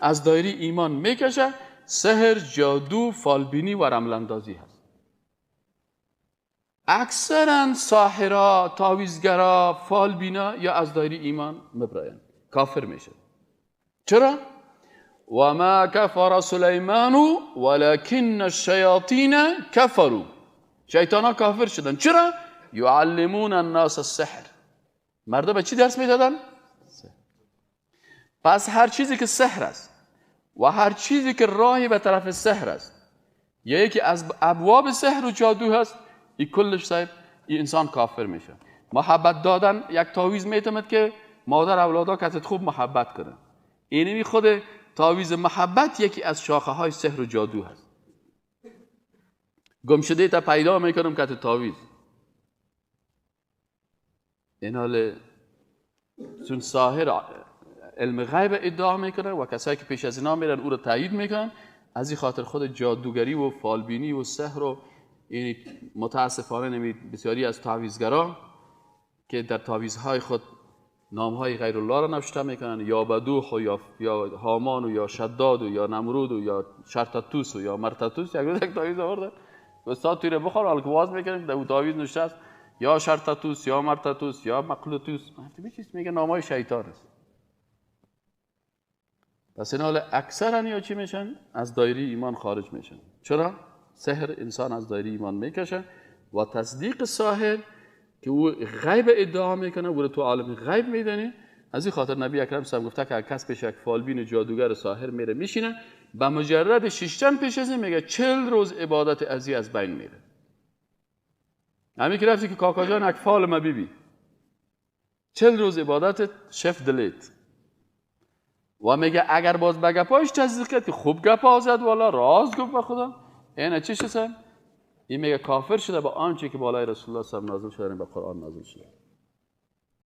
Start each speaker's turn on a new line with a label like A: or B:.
A: از دایره ایمان میکشه، سحر، جادو، فالبینی و رملندازی هست. اکثرا ساحرا، تعویذگرا، فالبینا یا از دایره ایمان مبراین، کافر میشه. چرا؟ و ما کفر سلیمان ولكن الشیاطین کفروا. شیطان ها کافر شدن. چرا؟ یعلمون الناس السحر. مردم به چی درس میدادن؟ پس هر چیزی که سحر است و هر چیزی که راهی به طرف سحر است یا یکی از ابواب سحر و جادو هست، این کلش صاحب این انسان کافر میشه. محبت دادن، یک تعویذ میتمد که مادر اولادا کتت خوب محبت کنه. اینمی خود تعویذ محبت یکی از شاخه های سحر و جادو هست. گم شده تا پیدا میکنم کت تعویذ. این حال چون ساحر علم غیب ادعا میکنه و کسایی که پیش از اینا میرن او رو تایید میکنن، از این خاطر خود جادوگری و فالبینی و سحر و این متاسفانه نمی بسیاری از تعویذگرا که در تعویذهای خود نامهای غیر الله را نوشته میکنن، یا بدوح و یا هامان و یا شداد و یا نمرود و یا شرطتوس و یا مرتتوس. یک روز یک تعویذ آورده استاد توی رو بخور، حالا که واز میکنیم در تعویذ نوشته است یا شرطتوس یا مرتتوس یا مقلوتوس. چیز میگه نامهای شیطان است. پس این حال اکثرا یا چی میشن؟ از دایره ایمان خارج میشن. چرا؟ سحر انسان از دایره ایمان میکشه و تصدیق ساحر که او غیب ادعا میکنه، او رو تو عالم غیب میدنی. از این خاطر نبی اکرم صلی گفته که کس پیش یک فالبین جادوگر ساحر میره میشینه، به مجرد ششتن پیش از این میگه 40 روز عبادت ازی از بین میره. همین که رفتی که کاکا جان یک فال ما بیبی، 40 روز عبادت شف دلیت. و میگه اگر باز به گپایش تصدیق کرد که خوب گپا زد والا راز گفت به خدا، اینه چی شد؟ این میگه کافر شده با آنچه که بالای رسول الله صلی الله علیه و نازل شده، به قرآن نازل شده.